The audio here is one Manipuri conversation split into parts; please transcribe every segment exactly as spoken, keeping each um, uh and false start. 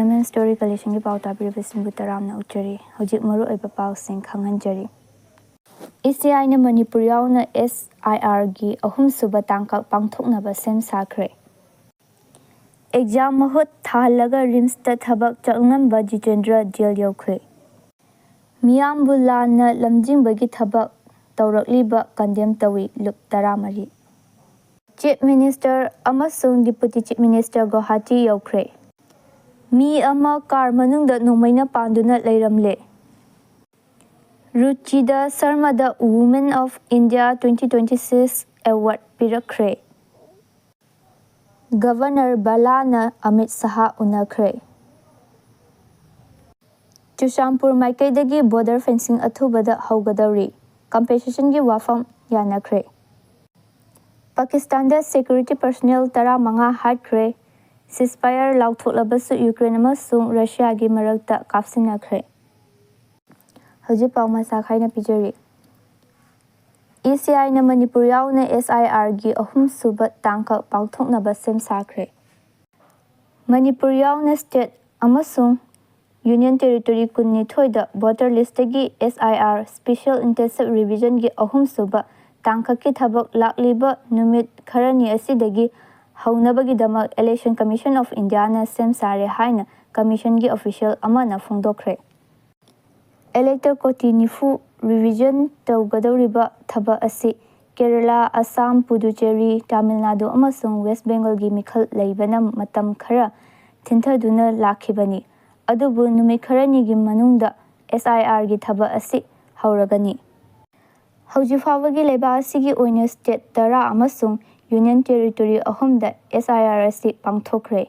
Women Story Collectionꯒꯤ ꯄꯥꯎ ꯇꯥꯕꯤꯔꯤꯕꯁꯤꯡꯕꯨ ꯇꯔꯥꯝꯅ ꯑꯣꯛꯆꯔꯤ꯫ ꯍꯧꯖꯤꯛ ꯃꯔꯨꯑꯣꯏꯕ ꯄꯥꯎꯁꯤꯡ ꯈꯪꯍꯟꯖꯔꯤ꯫ ꯏ ꯁꯤ ꯑꯥꯏꯅ ꯃꯅꯤꯄꯨꯔ ꯌꯥꯎꯅ ꯑꯦꯁ ꯑꯥꯏ ꯑꯥꯔꯒꯤ ꯑꯍꯨꯝꯁꯨꯕ ꯇꯥꯡꯀꯛ ꯄꯥꯡꯊꯣꯛꯅꯕ ꯁꯦꯝ ꯁꯥꯈ꯭ꯔꯦ꯫ ꯑꯦꯛꯖꯥꯝ ꯃꯍꯨꯠ ꯊꯥꯍꯜꯂꯒ ꯔꯤꯝꯁꯇ ꯊꯕꯛ ꯆꯪꯂꯝꯕ ꯖꯤꯇꯦꯟꯗ꯭ꯔ ꯖꯦꯜ ꯌꯧꯈ꯭ꯔꯦ꯫ ꯃꯤꯌꯥꯝꯕꯨ ꯂꯥꯟꯅ ꯂꯝꯖꯤꯡꯕꯒꯤ ꯊꯕꯛ ꯇꯧꯔꯛꯂꯤꯕ ꯀꯟꯗꯦꯝ ꯇꯧꯏ, ꯂꯨꯞ ꯇꯔꯥꯃꯔꯤ꯫ ꯆꯤꯐ ꯃꯤꯅꯤꯁꯇꯔ ꯑꯃꯁꯨꯡ ꯗꯤꯄꯨꯇꯤ ꯆꯤꯐ ꯃꯤꯅꯤꯁꯇꯔ ꯒꯨꯋꯥꯍꯥꯇꯤ ꯌꯧꯈ꯭ꯔꯦ꯫ ꯃꯤ ꯑꯃ ꯀꯥꯔ ꯃꯅꯨꯡꯗ ꯅꯣꯡꯃꯩꯅ ꯄꯥꯟꯗꯨꯅ ꯂꯩꯔꯝꯂꯦ꯫ ꯔꯨꯆꯤꯗꯥ ꯁꯔꯃꯗ Women of India twenty twenty six award ꯄꯤꯔꯛꯈ꯭ꯔꯦ꯫ ꯒꯚꯔꯅꯔ ꯕꯂꯥꯅ ꯑꯃꯤꯠ ꯁꯍꯥ ꯎꯅꯈ꯭ꯔꯦ꯫ ꯆꯨꯔꯆꯥꯟꯄꯨꯔ ꯃꯥꯏꯀꯩꯗꯒꯤ ꯕꯣꯔꯗꯔ ꯐꯦꯟꯁꯤꯡ ꯑꯊꯨꯕꯗ ꯍꯧꯒꯗꯧꯔꯤ, ꯀꯝꯄꯦꯟꯁꯦꯁꯟꯒꯤ ꯋꯥꯐꯝ ꯌꯥꯅꯈ꯭ꯔꯦ꯫ ꯄꯥꯀꯤꯁꯇꯥꯟꯗ ꯁꯦꯀ꯭ꯌꯨꯔꯤꯇꯤ ꯄꯔꯁꯣꯅꯦꯜ ꯇꯔꯥꯃꯉꯥ ꯍꯥꯠꯈ꯭ꯔꯦ꯫ ꯁꯤꯁꯐꯥꯌꯔ ꯂꯥꯎꯊꯣꯛꯂꯕꯁꯨ ꯌꯨꯀ꯭ꯔꯦꯟ ꯑꯃꯁꯨꯡ ꯔꯁꯤꯌꯥꯒꯤ ꯃꯔꯛꯇ ꯀꯥꯞꯁꯤꯟꯅꯈ꯭ꯔꯦ꯫ ꯍꯧꯖꯤꯛ ꯄꯥꯎ ꯃꯁꯥ ꯈꯥꯏꯅ ꯄꯤꯖꯔꯤ꯫ ꯏ ꯁꯤ ꯑꯥꯏꯅ ꯃꯅꯤꯄꯨꯔ ꯌꯥꯎꯅ ꯑꯦꯁ ꯑꯥꯏ ꯑꯥꯔꯒꯤ ꯑꯍꯨꯝꯁꯨꯕ ꯇꯥꯡꯀꯛ ꯄꯥꯡꯊꯣꯛꯅꯕ ꯁꯦꯝ ꯁꯥꯈ꯭ꯔꯦ꯫ ꯃꯅꯤꯄꯨꯔ ꯌꯥꯎꯅ ꯁ꯭ꯇꯦꯠ ꯑꯃꯁꯨꯡ ꯌꯨꯅꯤꯌꯟ ꯇꯦꯔꯤꯇꯣꯔꯤ ꯀꯨꯟꯅꯤꯊꯣꯏꯗ ꯚꯣꯇꯔ ꯂꯤꯁꯇꯒꯤ ꯑꯦꯁ ꯑꯥꯏ ꯑꯥꯔ, ꯁ꯭ꯄꯦꯁꯤꯌꯦꯜ ꯏꯟꯇꯦꯟꯁꯤꯚ ꯔꯤꯚꯤꯖꯟꯒꯤ ꯑꯍꯨꯝꯁꯨꯕ ꯇꯥꯡꯀꯛꯀꯤ ꯊꯕꯛ ꯂꯥꯛꯂꯤꯕ ꯅꯨꯃꯤꯠ ꯈꯔꯅꯤ ꯑꯁꯤꯗꯒꯤ ꯍꯧꯅꯕꯒꯤꯗꯃꯛ ꯏꯂꯦꯛꯁꯟ ꯀꯃꯤꯁꯟ ꯑꯣꯐ ꯏꯟꯗꯤꯌꯥꯅ ꯁꯦꯝ ꯁꯥꯔꯦ ꯍꯥꯏꯅ ꯀꯃꯤꯁꯟꯒꯤ ꯑꯣꯐꯤꯁꯤꯌꯦꯜ ꯑꯃꯅ ꯐꯣꯡꯗꯣꯛꯈ꯭ꯔꯦ꯫ ꯏꯂꯦꯛꯇꯔ ꯀꯣꯇꯤ ꯅꯤꯐꯨ ꯔꯤꯚꯤꯖꯟ ꯇꯧꯒꯗꯧꯔꯤꯕ ꯊꯕꯛ ꯑꯁꯤ ꯀꯦꯔꯂꯥ, ꯑꯁꯥꯝ, ꯄꯨꯗꯨꯆꯦꯔꯤ, ꯇꯥꯃꯤꯜ ꯅꯥꯗꯨ ꯑꯃꯁꯨꯡ ꯋꯦꯁ ꯕꯦꯡꯒꯜꯒꯤ ꯃꯤꯈꯜ ꯂꯩꯕꯅ ꯃꯇꯝ ꯈꯔ ꯊꯤꯟꯊꯗꯨꯅ ꯂꯥꯛꯈꯤꯕꯅꯤ꯫ ꯑꯗꯨꯕꯨ ꯅꯨꯃꯤꯠ ꯈꯔꯅꯤꯒꯤ ꯃꯅꯨꯡꯗ ꯑꯦꯁ ꯑꯥꯏ ꯑꯥꯔꯒꯤ ꯊꯕꯛ ꯑꯁꯤ ꯍꯧꯔꯒꯅꯤ꯫ ꯍꯧꯖꯤꯛ ꯐꯥꯎꯕꯒꯤ ꯂꯩꯕꯥꯛ ꯑꯁꯤꯒꯤ ꯑꯣꯏꯅ ꯁ꯭ꯇꯦꯠ ꯇꯔꯥ ꯑꯃꯁꯨꯡ ꯌꯨꯅꯤꯌꯟ ꯇꯦꯔꯤꯇꯣꯔꯤ ꯑꯍꯨꯝꯗ ꯑꯦꯁ ꯑꯥꯏ ꯑꯥꯔ ꯑꯁꯤ ꯄꯥꯡꯊꯣꯛꯈ꯭ꯔꯦ꯫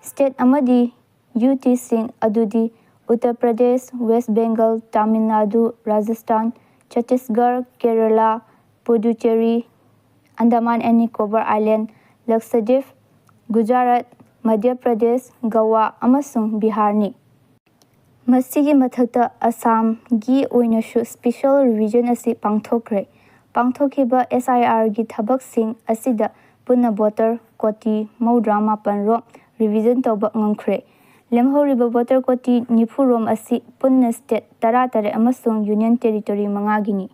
ꯁ꯭ꯇꯦꯠ ꯑꯃꯗꯤ ꯌꯨ ꯇꯤꯁꯤꯡ ꯑꯗꯨꯗꯤ ꯎꯠꯇꯔ ꯄ꯭ꯔꯗꯦꯁ, ꯋꯦꯁ ꯕꯦꯡꯒꯜ, ꯇꯥꯃꯤꯜ ꯅꯥꯗꯨ, ꯔꯥꯖꯁꯊꯥꯟ, ꯆꯇꯤꯁꯒꯔ, ꯀꯦꯔꯂꯥ, ꯄꯨꯗꯨꯆꯦꯔꯤ, ꯑꯟꯗꯃꯥꯟ ꯑꯦꯟ ꯅꯤꯀꯣꯕꯔ ꯑꯥꯏꯂꯦꯟ, ꯂꯛꯁꯗꯤꯞ, ꯒꯨꯖꯔꯥꯠ, ꯃꯙ꯭ꯌ ꯄ꯭ꯔꯗꯦꯁ, ꯒꯋꯥ ꯑꯃꯁꯨꯡ ꯕꯤꯍꯥꯔꯅꯤ꯫ ꯃꯁꯤꯒꯤ ꯃꯊꯛꯇ ꯑꯁꯥꯝꯒꯤ ꯑꯣꯏꯅꯁꯨ ꯁ꯭ꯄꯦꯁꯤꯌꯦꯜ ꯔꯤꯚꯤꯖꯟ ꯑꯁꯤ ꯄꯥꯡꯊꯣꯛꯈ꯭ꯔꯦ꯫ ꯄꯥꯡꯊꯣꯛꯈꯤꯕ ꯑꯦꯁ ꯑꯥꯏ ꯑꯥꯔꯒꯤ ꯊꯕꯛꯁꯤꯡ ꯑꯁꯤꯗ ꯄꯨꯟꯅ ꯚꯣꯇꯔ ꯀꯣꯇꯤ ꯃꯧꯗ꯭ꯔꯥ ꯃꯥꯄꯟ ꯔꯣꯝ ꯔꯤꯚꯤꯖꯟ ꯇꯧꯕ ꯉꯝꯈ꯭ꯔꯦ꯫ ꯂꯦꯝꯍꯧꯔꯤꯕ ꯚꯣꯇꯔ ꯀꯣꯇꯤ ꯅꯤꯐꯨ ꯔꯣꯝ ꯑꯁꯤ ꯄꯨꯟꯅ ꯁ꯭ꯇꯦꯠ ꯇꯔꯥꯇꯔꯦꯠ ꯑꯃꯁꯨꯡ ꯌꯨꯅꯤꯌꯟ ꯇꯦꯔꯤꯇꯣꯔꯤ ꯃꯉꯥꯒꯤꯅꯤ꯫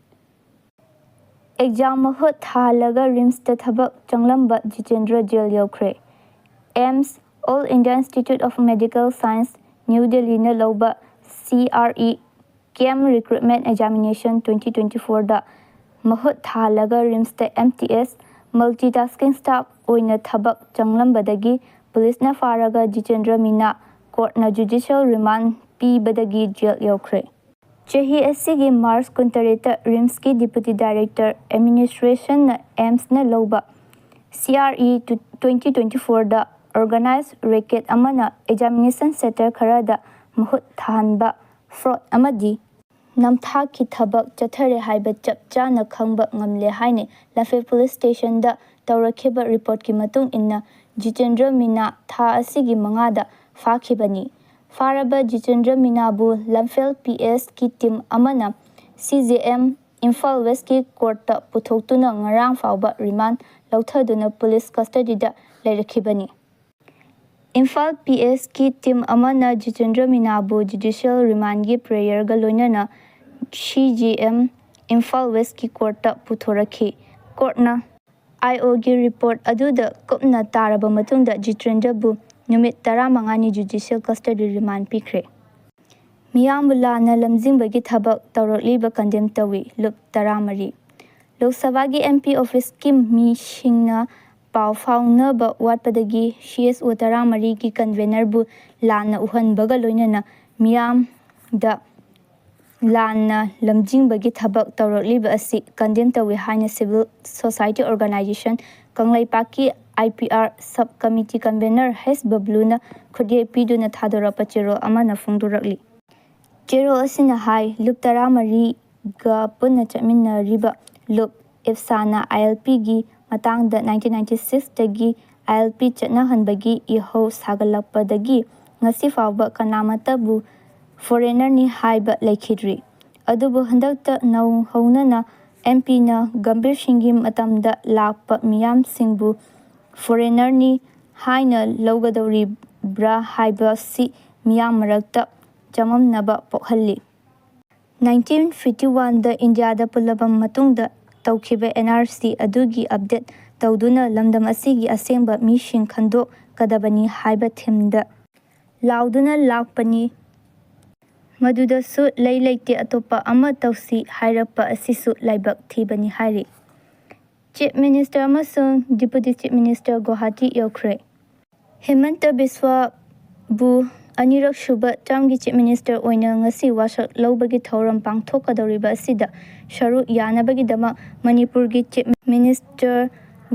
ꯑꯦꯛꯖꯥꯝ ꯃꯍꯨꯠ ꯊꯥꯍꯜꯂꯒ ꯔꯤꯝꯁꯇ ꯊꯕꯛ ꯆꯪꯂꯝꯕ ꯖꯤꯇꯦꯟꯗ꯭ꯔ ꯖꯦꯜ ꯌꯧꯈ꯭ꯔꯦ꯫ AIIMS, All India Institute of Medical Science, new ꯗꯦꯜꯂꯤꯅ ꯂꯧꯕ ꯁꯤ ꯑꯥꯔ ꯏ ꯀꯦꯝ ꯔꯤꯀ꯭ꯔꯨꯠꯃꯦꯟ ꯑꯦꯛꯖꯥꯃꯤꯅꯦꯁꯟ ꯇ꯭ꯋꯦꯟꯇꯤ ꯇ꯭ꯋꯦꯟꯇꯤ ꯐꯣꯔꯗ ꯃꯍꯨꯠ ꯊꯥꯍꯜꯂꯒ ꯔꯤꯝꯁꯇ M T S multitasking staff ꯑꯣꯏꯅ ꯊꯕꯛ ꯆꯪꯂꯝꯕꯗꯒꯤ ꯄꯨꯂꯤꯁꯅ ꯐꯥꯔꯒ ꯖꯤꯇꯦꯟꯗ꯭ꯔ ꯃꯤꯅꯥ ꯀꯣꯔꯠꯅ ꯖꯨꯗꯤꯁꯤꯌꯦꯜ ꯔꯤꯃꯥꯟ ꯄꯤꯕꯗꯒꯤ ꯖꯦꯜ ꯌꯧꯈ꯭ꯔꯦ꯫ ꯆꯍꯤ ꯑꯁꯤꯒꯤ ꯃꯥꯔꯆ ꯀꯨꯟꯇꯔꯦꯠꯇ ꯔꯤꯝꯁꯀꯤ ꯗꯤꯄꯨꯇꯤ ꯗꯥꯏꯔꯦꯛꯇꯔ ꯑꯦꯗꯃꯤꯅꯤꯁꯇ꯭ꯔꯦꯁꯟꯅ ꯑꯦꯝꯁꯅ ꯂꯧꯕ C R E twenty twenty ꯐꯣꯔꯗ ꯑꯣꯔꯒꯅꯥꯏꯖ ꯔꯦꯀꯦꯠ ꯑꯃꯅ ꯑꯦꯛꯖꯥꯃꯤꯅꯦꯁꯟ ꯁꯦꯟꯇꯔ ꯈꯔꯗ ꯃꯍꯨꯠ ꯊꯥꯍꯟꯕ, ꯐ꯭ꯔꯣꯗ ꯑꯃꯗꯤ ꯅꯝꯊꯥꯛꯀꯤ ꯊꯕꯛ ꯆꯠꯊꯔꯦ ꯍꯥꯏꯕ ꯆꯞ ꯆꯥꯅ ꯈꯪꯕ ꯉꯝꯂꯦ ꯍꯥꯏꯅ ꯂꯝꯐꯦꯜ ꯄꯨꯂꯤꯁ ꯁ꯭ꯇꯦꯁꯟꯗ ꯇꯧꯔꯛꯈꯤꯕ ꯔꯤꯄꯣꯔꯠꯀꯤ ꯃꯇꯨꯡ ꯏꯟꯅ ꯖꯤꯇꯦꯟꯗ꯭ꯔ ꯃꯤꯅꯥ ꯊꯥ ꯑꯁꯤꯒꯤ ꯃꯉꯥꯗ ꯐꯥꯈꯤꯕꯅꯤ꯫ ꯐꯥꯔꯕ ꯖꯤꯇꯦꯟꯗ꯭ꯔ ꯃꯤꯅꯥꯕꯨ ꯂꯝꯐꯦꯜ ꯄꯤ ꯑꯦꯁꯀꯤ ꯇꯤꯝ ꯑꯃꯅ ꯁꯤ ꯖꯦ ꯑꯦꯝ ꯏꯝꯐꯥꯜ ꯋꯦꯁꯀꯤ ꯀꯣꯔꯠꯇ ꯄꯨꯊꯣꯛꯇꯨꯅ ꯉꯔꯥꯡ ꯐꯥꯎꯕ ꯔꯤꯃꯥꯟ ꯂꯧꯊꯗꯨꯅ ꯄꯨꯂꯤꯁ ꯀꯁꯇꯗꯤꯗ ꯂꯩꯔꯛꯈꯤꯕꯅꯤ꯫ ꯏꯝꯐꯥꯜ ꯄꯤ ꯑꯦꯁꯀꯤ ꯇꯤꯝ ꯑꯃꯅ ꯖꯤꯇꯦꯟꯗ꯭ꯔ ꯃꯤꯅꯥꯕꯨ ꯖꯨꯗꯤꯁꯤꯌꯦꯜ ꯔꯤꯃꯥꯟꯒꯤ ꯄ꯭ꯔꯦꯌꯔꯒ ꯂꯣꯏꯅꯅ ꯁꯤ ꯖꯤ ꯑꯦꯝ ꯏꯝꯐꯥꯜ ꯋꯦꯁꯀꯤ ꯀꯣꯔꯠꯇ ꯄꯨꯊꯣꯔꯛꯈꯤ꯫ ꯀꯣꯔꯠꯅ ꯑꯥꯏ ꯑꯣꯒꯤ ꯔꯤꯄꯣꯔꯠ ꯑꯗꯨꯗ ꯀꯨꯞꯅ ꯇꯥꯔꯕ ꯃꯇꯨꯡꯗ ꯖꯤꯇꯦꯟꯗ꯭ꯔꯕꯨ ꯅꯨꯃꯤꯠ ꯇꯔꯥꯃꯉꯥꯅꯤ ꯖꯨꯗꯤꯁꯤꯌꯦꯜ ꯀꯁꯇꯗꯤ ꯔꯤꯃꯥꯟ ꯄꯤꯈ꯭ꯔꯦ꯫ ꯃꯤꯌꯥꯝꯕꯨ ꯂꯥꯟꯅ ꯂꯝꯖꯤꯡꯕꯒꯤ ꯊꯕꯛ ꯇꯧꯔꯛꯂꯤꯕ ꯀꯟꯗꯦꯝ ꯇꯧꯏ, ꯂꯨꯞ ꯇꯔꯥꯃꯔꯤ꯫ ꯂꯣꯛ ꯁꯚꯥꯒꯤ ꯑꯦꯝ ꯄꯤ ꯑꯣꯐꯤꯁꯀꯤ ꯃꯤꯁꯤꯡꯅ ꯄꯥꯎ ꯐꯥꯎꯅꯕ ꯋꯥꯠꯄꯗꯒꯤ ꯁꯤ ꯑꯦꯁ ꯑꯣ ꯇꯔꯥꯃꯔꯤꯒꯤ ꯀꯟꯚꯦꯅꯔꯕꯨ ꯂꯥꯟꯅ ꯎꯍꯟꯕꯒ ꯂꯣꯏꯅꯅ ꯃꯤꯌꯥꯝꯗ ꯂꯥꯟꯅ ꯂꯝꯖꯤꯡꯕꯒꯤ ꯊꯕꯛ ꯇꯧꯔꯛꯂꯤꯕ ꯑꯁꯤ ꯀꯟꯗꯦꯝ ꯇꯧꯏ ꯍꯥꯏꯅ ꯁꯤꯚꯤꯜ ꯁꯣꯁꯥꯏꯇꯤ ꯑꯣꯔꯒꯅꯥꯏꯖꯦꯁꯟ ꯀꯪꯂꯩꯄꯥꯛꯀꯤ I P R sub committee convener ꯍꯩꯁ ꯕꯕ꯭ꯂꯨꯅ ꯈꯨꯠꯌꯦꯛ ꯄꯤꯗꯨꯅ ꯊꯥꯗꯣꯔꯛꯄ ꯆꯦꯔꯣꯜ ꯑꯃꯅ ꯐꯣꯡꯗꯣꯔꯛꯂꯤ꯫ ꯆꯦꯔꯣꯜ ꯑꯁꯤꯅ ꯍꯥꯏ, ꯂꯨꯞ ꯇꯔꯥꯃꯔꯤꯒ ꯄꯨꯟꯅ ꯆꯠꯃꯤꯟꯅꯔꯤꯕ ꯂꯨꯞ ꯏꯞꯁꯥꯅ ꯑꯥꯏ ꯑꯦꯜ ꯄꯤꯒꯤ ꯃꯇꯥꯡꯗ ꯅꯥꯏꯟꯇꯤꯟ ꯅꯥꯏꯟꯇꯤ ꯁꯤꯛꯁꯇꯒꯤ ꯑꯥꯏ ꯑꯦꯜ ꯄꯤ ꯆꯠꯅꯍꯟꯕꯒꯤ ꯏꯍꯧ ꯁꯥꯒꯠꯂꯛꯄꯗꯒꯤ ꯉꯁꯤ ꯐꯥꯎꯕ ꯀꯅꯥꯃꯠꯇꯕꯨ ꯐꯣꯔꯦꯅꯔꯅꯤ ꯍꯥꯏꯕ ꯂꯩꯈꯤꯗ꯭ꯔꯤ꯫ ꯑꯗꯨꯕꯨ ꯍꯟꯗꯛꯇ ꯅꯧꯍꯧꯅꯅ ꯑꯦꯝ ꯄꯤꯅ ꯒꯝꯚꯤꯔ ꯁꯤꯡꯒꯤ ꯃꯇꯝꯗ ꯂꯥꯛꯄ ꯃꯤꯌꯥꯝꯁꯤꯡꯕꯨ ꯐꯣꯔꯦꯅꯔꯅꯤ ꯍꯥꯏꯅ ꯂꯧꯒꯗꯧꯔꯤ-, ꯕ꯭ꯔꯥ ꯍꯥꯏꯕꯁꯤ ꯃꯤꯌꯥꯝ ꯃꯔꯛꯇ ꯆꯃꯝꯅꯕ ꯄꯣꯛꯍꯜꯂꯤ꯫ ꯅꯥꯏꯟꯇꯤꯟ ꯐꯤꯐꯇꯤ ꯋꯥꯟꯗ ꯏꯟꯗꯤꯌꯥꯗ ꯄꯨꯜꯂꯕ ꯃꯇꯨꯡꯗ ꯇꯧꯈꯤꯕ ꯑꯦꯟ ꯑꯥꯔ ꯁꯤ ꯑꯗꯨꯒꯤ ꯑꯞꯗꯦꯠ ꯇꯧꯗꯨꯅ ꯂꯝꯗꯝ ꯑꯁꯤꯒꯤ ꯑꯁꯦꯡꯕ ꯃꯤꯁꯤꯡ ꯈꯟꯗꯣꯛꯀꯗꯕꯅꯤ ꯍꯥꯏꯕ ꯊꯤꯝꯗ ꯂꯥꯎꯗꯨꯅ ꯂꯥꯛꯄꯅꯤ꯫ ꯃꯗꯨꯗꯁꯨ ꯂꯩ ꯂꯩꯇꯦ ꯑꯇꯣꯞꯄ ꯑꯃ ꯇꯧꯁꯤ ꯍꯥꯏꯔꯛꯄ ꯑꯁꯤꯁꯨ ꯂꯥꯏꯕꯛ ꯊꯤꯕꯅꯤ ꯍꯥꯏꯔꯤ꯫ ꯆꯤꯐ ꯃꯤꯅꯤꯁꯇꯔ ꯑꯃꯁꯨꯡ ꯗꯤꯄꯨꯇꯤ ꯆꯤꯐ ꯃꯤꯅꯤꯁꯇꯔ ꯒꯨꯋꯥꯍꯥꯇꯤ ꯌꯧꯈ꯭ꯔꯦ꯫ ꯍꯦꯃꯟꯇ ꯕꯤꯁ꯭ꯋꯥꯕꯨ ꯑꯅꯤꯔꯛ ꯁꯨꯕ ꯇꯔꯝꯒꯤ ꯆꯤꯐ ꯃꯤꯅꯤꯁꯇꯔ ꯑꯣꯏꯅ ꯉꯁꯤ ꯋꯥꯁꯛ ꯂꯧꯕꯒꯤ ꯊꯧꯔꯝ ꯄꯥꯡꯊꯣꯛꯀꯗꯧꯔꯤꯕ ꯑꯁꯤꯗ ꯁꯔꯨꯛ ꯌꯥꯅꯕꯒꯤꯗꯃꯛ ꯃꯅꯤꯄꯨꯔꯒꯤ ꯆꯤꯐ ꯃꯤꯅꯤꯁꯇꯔ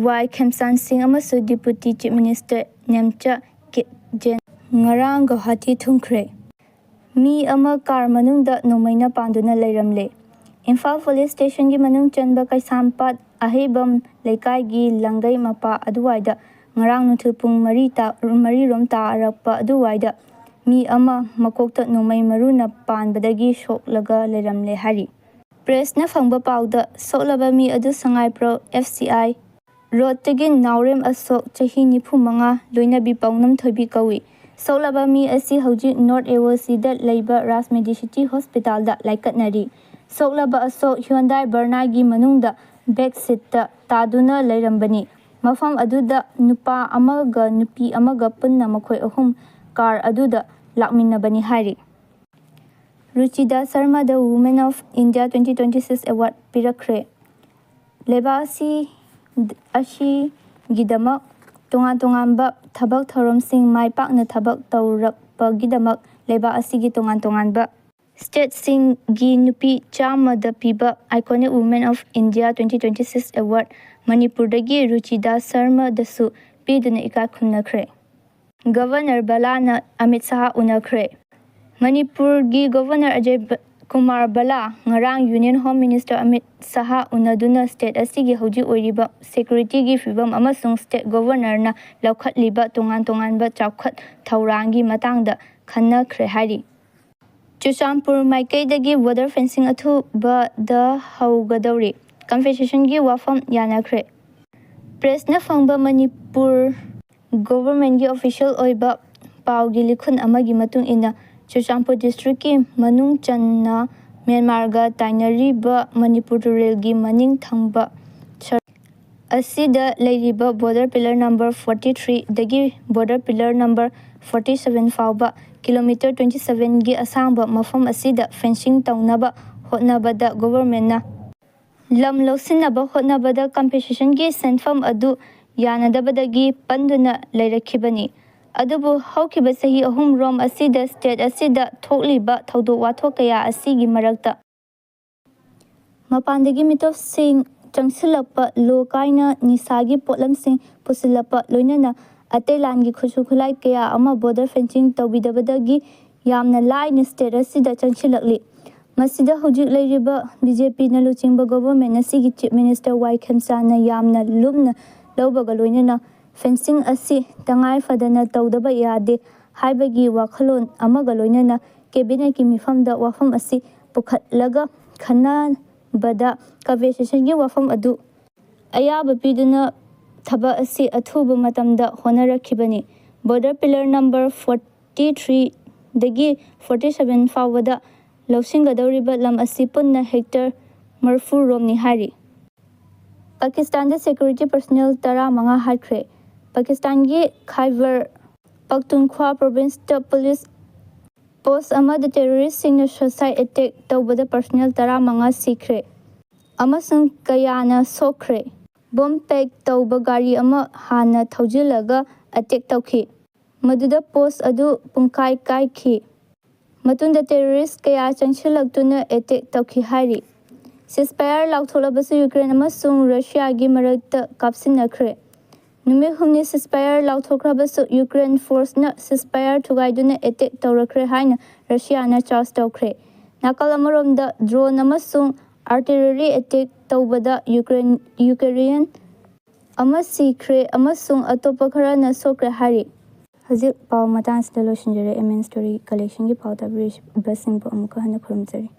ꯋꯥꯏ ꯈꯦꯝꯆꯥꯟ ꯁꯤꯡ ꯑꯃꯁꯨꯡ ꯗꯤꯄꯨꯇꯤ ꯆꯤꯐ ꯃꯤꯅꯤꯁꯇꯔ ꯅꯦꯝꯆꯥ ꯀꯤꯞꯖꯦꯟ ꯉꯔꯥꯡ ꯒꯨꯋꯥꯍꯥꯇꯤ ꯊꯨꯡꯈ꯭ꯔꯦ꯫ ꯃꯤ ꯑꯃ ꯀꯥꯔ ꯃꯅꯨꯡꯗ ꯅꯣꯡꯃꯩꯅ ꯄꯥꯟꯗꯨꯅ ꯂꯩꯔꯝꯂꯦ꯫ ꯏꯝꯐꯥꯜ ꯄꯨꯂꯤꯁ ꯁ꯭ꯇꯦꯁꯟꯒꯤ ꯃꯅꯨꯡ ꯆꯟꯕ ꯀꯩꯁꯥꯝꯄꯥꯠ ꯑꯍꯩꯕꯝ ꯂꯩꯀꯥꯏꯒꯤ ꯂꯪꯒꯩ ꯃꯄꯥ ꯑꯗꯨꯋꯥꯏꯗ ꯉꯔꯥꯡ ꯅꯨꯡꯊꯤꯜ ꯄꯨꯡ ꯃꯔꯤ ꯇꯥ-, ꯃꯔꯤꯔꯣꯝ ꯇꯥꯔꯛꯄ ꯑꯗꯨꯋꯥꯏꯗ ꯃꯤ ꯑꯃ ꯃꯀꯣꯛꯇ ꯅꯣꯡꯃꯩ ꯃꯔꯨꯅ ꯄꯥꯟꯕꯗꯒꯤ ꯁꯣꯛꯂꯒ ꯂꯩꯔꯝꯂꯦ ꯍꯥꯏꯔꯤ꯫ ꯄ꯭ꯔꯦꯁꯅ ꯐꯪꯕ ꯄꯥꯎꯗ ꯁꯣꯛꯂꯕ ꯃꯤ ꯑꯗꯨ ꯁꯉꯥꯏꯄ꯭ꯔꯧ ꯑꯦꯐ ꯁꯤ ꯑꯥꯏ ꯔꯣꯗꯇꯒꯤ ꯅꯥꯎꯔꯦꯝ ꯑꯁꯣꯛ, ꯆꯍꯤ ꯅꯤꯐꯨ ꯃꯉꯥ, ꯂꯣꯏꯅꯕꯤ ꯄꯥꯎꯅꯝ ꯊꯣꯏꯕꯤ ꯀꯧꯏ꯫ ꯁꯣꯛꯂꯕ ꯃꯤ ꯑꯁꯤ ꯍꯧꯖꯤꯛ ꯅꯣꯔꯠ ꯑꯦ ꯑꯣ ꯁꯤꯗ ꯂꯩꯕ ꯔꯥꯖ ꯃꯦꯗꯤꯁꯤꯇꯤ ꯍꯣꯁꯄꯤꯇꯥꯜꯗ ꯂꯥꯏꯀꯠꯅꯔꯤ꯫ ꯁꯣꯛꯂꯕ ꯑꯁꯣꯛ ꯍ꯭ꯌꯨꯟꯗꯥꯏ ꯕꯔꯅꯥꯒꯤ ꯃꯅꯨꯡꯗ ꯕꯦꯛ ꯁꯤꯠꯇ ꯇꯥꯗꯨꯅ ꯂꯩꯔꯝꯕꯅꯤ꯫ ꯃꯐꯝ ꯑꯗꯨꯗ ꯅꯨꯄꯥ ꯑꯃꯒ ꯅꯨꯄꯤ ꯑꯃꯒ ꯄꯨꯟꯅ ꯃꯈꯣꯏ ꯑꯍꯨꯝ ꯀꯥꯔ ꯑꯗꯨꯗ ꯂꯥꯛꯃꯤꯟꯅꯕꯅꯤ ꯍꯥꯏꯔꯤ꯫ ꯔꯨꯆꯤꯗꯥ ꯁꯔꯃꯗ Women of India twenty twenty six Award ꯄꯤꯔꯛꯈ꯭ꯔꯦ꯫ ꯂꯩꯕꯥꯛ ꯑꯁꯤ, ꯑꯁꯤꯒꯤꯗꯃꯛ ꯇꯣꯉꯥꯟ ꯇꯣꯉꯥꯟꯕ ꯊꯕꯛ ꯊꯧꯔꯝꯁꯤꯡ ꯃꯥꯏ ꯄꯥꯛꯅ ꯊꯕꯛ ꯇꯧꯔꯛꯄꯒꯤꯗꯃꯛ ꯂꯩꯕꯥꯛ ꯑꯁꯤꯒꯤ ꯇꯣꯉꯥꯟ ꯇꯣꯉꯥꯟꯕ ꯁ꯭ꯇꯦꯠꯁꯤꯡꯒꯤ ꯅꯨꯄꯤ ꯆꯥꯝꯃꯗ ꯄꯤꯕ Iconic Women of India twenty twenty six Award ꯃꯅꯤꯄꯨꯔꯗꯒꯤ ꯔꯨꯆꯤꯗꯥ ꯁꯔꯃꯗꯁꯨ ꯄꯤꯗꯨꯅ ꯏꯀꯥꯏ ꯈꯨꯝꯅꯈ꯭ꯔꯦ꯫ ꯒꯚꯔꯅꯔ ꯕꯂꯥꯅ ꯑꯃꯤꯠ ꯁꯍꯥ ꯎꯅꯈ꯭ꯔꯦ꯫ ꯃꯅꯤꯄꯨꯔꯒꯤ ꯒꯚꯔꯅꯔ ꯑꯖꯌ ꯕ-, ꯀꯨꯃꯥꯔ ꯕꯂꯥ ꯉꯔꯥꯡ ꯌꯨꯅꯤꯌꯟ ꯍꯣꯝ ꯃꯤꯅꯤꯁꯇꯔ ꯑꯃꯤꯠ ꯁꯍꯥ ꯎꯅꯗꯨꯅ ꯁ꯭ꯇꯦꯠ ꯑꯁꯤꯒꯤ ꯍꯧꯖꯤꯛ ꯑꯣꯏꯔꯤꯕ ꯁꯦꯀ꯭ꯌꯨꯔꯤꯇꯤꯒꯤ ꯐꯤꯕꯝ ꯑꯃꯁꯨꯡ ꯁ꯭ꯇꯦꯠ ꯒꯚꯔꯅꯔꯅ ꯂꯧꯈꯠꯂꯤꯕ ꯇꯣꯉꯥꯟ ꯇꯣꯉꯥꯟꯕ ꯆꯥꯎꯈꯠ ꯊꯧꯔꯥꯡꯒꯤ ꯃꯇꯥꯡꯗ ꯈꯟꯅꯈ꯭ꯔꯦ ꯍꯥꯏꯔꯤ꯫ ꯆꯨꯔꯆꯥꯟꯄꯨꯔ ꯃꯥꯏꯀꯩꯗꯒꯤ ꯕꯣꯔꯗꯔ ꯐꯦꯟꯁꯤꯡ ꯑꯊꯨꯕꯗ ꯍꯧꯒꯗꯧꯔꯤ꯫ ꯀꯝꯄꯦꯟꯁꯦꯁꯟꯒꯤ ꯋꯥꯐꯝ ꯌꯥꯅꯈ꯭ꯔꯦ꯫ ꯄ꯭ꯔꯦꯁꯅ ꯐꯪꯕ ꯃꯅꯤꯄꯨꯔ ꯒꯣꯚꯔꯟꯃꯦꯟꯠꯀꯤ ꯑꯣꯐꯤꯁꯤꯌꯦꯜ ꯑꯣꯏꯕ ꯄꯥꯎꯒꯤ ꯂꯤꯈꯨꯟ ꯑꯃꯒꯤ ꯃꯇꯨꯡ ꯏꯟꯅ, ꯆꯨꯔꯆꯥꯟꯄꯨꯔ ꯗꯤꯁꯇ꯭ꯔꯤꯛꯀꯤ ꯃꯅꯨꯡ ꯆꯟꯅ ꯃ꯭ꯌꯥꯟꯃꯥꯔꯒ ꯇꯥꯏꯅꯔꯤꯕ ꯃꯅꯤꯄꯨꯔ ꯇꯨꯔꯦꯜꯒꯤ ꯃꯅꯤꯡ ꯊꯪꯕ ꯁꯔꯨꯛ ꯑꯁꯤꯗ ꯂꯩꯔꯤꯕ border pillar number forty three ꯗꯒꯤ border pillar number forty seven ꯐꯥꯎꯕ ꯀꯤꯂꯣꯃꯤꯇꯔ twenty seven ꯒꯤ ꯑꯁꯥꯡꯕ ꯃꯐꯝ ꯑꯁꯤꯗ fencing ꯇꯧꯅꯕ ꯍꯣꯠꯅꯕꯗ government ꯅ ꯂꯝ ꯂꯧꯁꯤꯟꯅꯕ ꯍꯣꯠꯅꯕꯗ compensation ꯒꯤ ꯁꯦꯟꯐꯝ ꯑꯗꯨ ꯌꯥꯅꯗꯕꯗꯒꯤ ꯄꯟꯗꯨꯅ ꯂꯩꯔꯛꯈꯤꯕꯅꯤ꯫ ꯑꯗꯨꯕꯨ ꯍꯧꯈꯤꯕ ꯆꯍꯤ ꯑꯍꯨꯝ ꯔꯣꯝ ꯑꯁꯤꯗ state ꯑꯁꯤꯗ ꯊꯣꯛꯂꯤꯕ ꯊꯧꯗꯣꯛ ꯋꯥꯊꯣꯛ ꯀꯌꯥ ꯑꯁꯤꯒꯤ ꯃꯔꯛꯇ ꯃꯄꯥꯟꯗꯒꯤ ꯃꯤꯇꯣꯞꯁꯤꯡ ꯆꯪꯁꯤꯜꯂꯛꯄ, ꯂꯣ ꯀꯥꯏꯅ ꯅꯤꯁꯥꯒꯤ ꯄꯣꯠꯂꯝꯁꯤꯡ ꯄꯨꯁꯤꯜꯂꯛꯄ, ꯂꯣꯏꯅꯅ ꯑꯇꯩ ꯂꯥꯟꯒꯤ ꯈꯨꯠꯁꯨ ꯈꯨꯠꯂꯥꯏ ꯀꯌꯥ ꯑꯃ border fencing ꯇꯧꯕꯤꯗꯕꯗꯒꯤ ꯌꯥꯝꯅ ꯂꯥꯏꯅ state ꯑꯁꯤꯗ ꯆꯪꯁꯤꯜꯂꯛꯂꯤ꯫ ꯃꯁꯤꯗ ꯍꯧꯖꯤꯛ ꯂꯩꯔꯤꯕ BJP ꯅ ꯂꯨꯆꯤꯡꯕ government ꯑꯁꯤꯒꯤ Chief Minister ꯋꯥꯏ ꯈꯦꯝꯆꯥꯟꯅ ꯌꯥꯝꯅ ꯂꯨꯝꯅ ꯂꯧꯕꯒ ꯂꯣꯏꯅꯅ fencing ꯑꯁꯤ ꯇꯉꯥꯏ ꯐꯗꯅ ꯇꯧꯗꯕ ꯌꯥꯗꯦ ꯍꯥꯏꯕꯒꯤ ꯋꯥꯈꯜꯂꯣꯟ ꯑꯃꯒ ꯂꯣꯏꯅꯅ cabinet ꯀꯤ ꯃꯤꯐꯝꯗ ꯋꯥꯐꯝ ꯑꯁꯤ ꯄꯨꯈꯠꯂꯒ ꯈꯟꯅꯕꯗ compensation ꯒꯤ ꯋꯥꯐꯝ ꯑꯗꯨ ꯑꯌꯥꯕ ꯄꯤꯗꯨꯅ ꯊꯕꯛ ꯑꯁꯤ ꯑꯊꯨꯕ ꯃꯇꯝꯗ ꯍꯣꯠꯅꯔꯛꯈꯤꯕꯅꯤ꯫ Border pillar number forty three ꯗꯒꯤ forty seven ꯐꯥꯎꯕꯗ ꯂꯧꯁꯤꯟꯒꯗꯧꯔꯤꯕ ꯂꯝ ꯑꯁꯤ ꯄꯨꯟꯅ hectare ꯃꯔꯤꯐꯨ ꯔꯣꯝꯅꯤ ꯍꯥꯏꯔꯤ꯫ ꯄꯥꯀꯤꯁꯇꯥꯟꯗ security personnel ꯇꯔꯥꯃꯉꯥ ꯍꯥꯠꯈ꯭ꯔꯦ꯫ ꯄꯥꯀꯤꯁꯇꯥꯟꯒꯤ ꯈꯥꯏꯕꯔ ꯄꯈꯇꯨꯟꯈ꯭ꯋꯥ province ꯇ police post ꯑꯃꯗ terrorist ꯁꯤꯡꯅ suicide attack ꯇꯧꯕꯗ personnel ꯇꯔꯥꯃꯉꯥ ꯁꯤꯈ꯭ꯔꯦ ꯑꯃꯁꯨꯡ ꯀꯌꯥꯅ ꯁꯣꯛꯈ꯭ꯔꯦ꯫ Bomb pack ꯇꯧꯕ ꯒꯥꯔꯤ ꯑꯃ ꯍꯥꯟꯅ ꯊꯧꯖꯤꯜꯂꯒ attack ꯇꯧꯈꯤ, ꯃꯗꯨꯗ post ꯑꯗꯨ ꯄꯨꯡꯈꯥꯏ ꯀꯥꯏꯈꯤ꯫ ꯃꯇꯨꯡꯗ terrorist ꯀꯌꯥ ꯆꯪꯁꯤꯜꯂꯛꯇꯨꯅ attack ꯇꯧꯈꯤ ꯍꯥꯏꯔꯤ꯫ Ceasefire ꯂꯥꯎꯊꯣꯛꯂꯕꯁꯨ Ukraine ꯑꯃꯁꯨꯡ Russia ꯒꯤ ꯃꯔꯛꯇ ꯀꯥꯞꯁꯤꯟꯅꯈ꯭ꯔꯦ꯫ ꯅꯨꯃꯤꯠ ꯍꯨꯝꯅꯤ ceasefire ꯂꯥꯎꯊꯣꯛꯈ꯭ꯔꯕꯁꯨ Ukraine force ꯅ ceasefire ꯊꯨꯒꯥꯏꯗꯨꯅ attack ꯇꯧꯔꯛꯈ꯭ꯔꯦ ꯍꯥꯏꯅ Russia ꯅ charge ꯇꯧꯈ꯭ꯔꯦ꯫ ꯅꯥꯀꯜ ꯑꯃꯔꯣꯝꯗ drone ꯑꯃꯁꯨꯡ artillery attack ꯇꯧꯕꯗ Ukraine, Ukrainian ꯑꯃ ꯁꯤꯈ꯭ꯔꯦ ꯑꯃꯁꯨꯡ ꯑꯇꯣꯞꯄ ꯈꯔꯅ ꯁꯣꯛꯈ꯭ꯔꯦ ꯍꯥꯏꯔꯤ꯫ ꯍꯧꯖꯤꯛ ꯄꯥꯎ ꯃꯇꯥꯡꯁꯤꯗ ꯂꯣꯏꯁꯤꯟꯖꯔꯦ꯫ M N Story Collection ꯒꯤ ꯄꯥꯎ ꯇꯥꯕꯤꯔꯤꯕꯁꯤꯡꯕꯨ ꯑꯃꯨꯛꯀ ꯍꯟꯅ ꯈꯨꯔꯨꯝꯖꯔꯤ꯫